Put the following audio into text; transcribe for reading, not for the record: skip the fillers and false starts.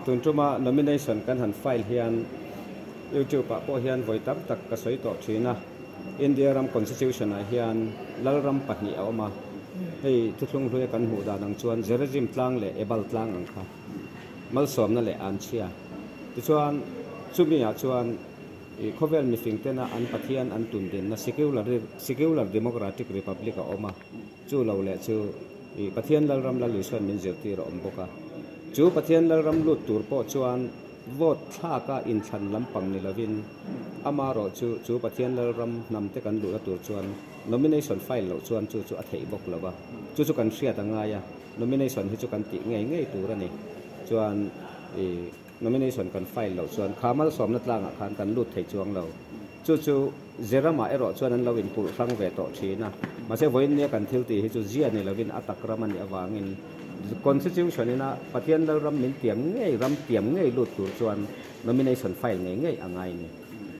Tun tuma nomination kan han file hian YouTube ah pawh hian vawi tam tak ka sawi tawh thin a, India ram constitution ah hian Lalram pahnih a awm a, hei thuthlung hluia kan hmuh dan ang chuan Gerizim tlang leh Ebal tlang ang kha malsawmna leh an chhia. Tichuan chumi ah chuan ih khawvel mifing tena an Pathian an tundinna secular secular democratic republic a awm a. Chu lo leh chu i Pathian Lalram Lal Isuan min zirtir a awm bawk a. Chu Pathian Lalram lut tur pawh chuan vote thlaka inthlan lampang ni lovin amarawh chu chu Pathian Lalram hnamte kan luhna tur chuan nomination file loh chuan chu chu a theih bawk lo va. Chu chu kan hriat a ngai a, nomination hi chu kan tih ngei ngei tur a ni. Chuan i nomination kan file loh chuan kha malsawmna tlangah khan kan lut thei chuang lo. Chu chu Zeramah erawh chuan an lo inkulh hrang ve tawh thin a, mahse vawiin nia kan thil tih hi chu zia ni lovin a tak ram a nih avangin Constitution ina Pathian Lalram min tiam ngei, ram tiam ngei lut tur chuan nomination file ngei ngei a ngai a ni.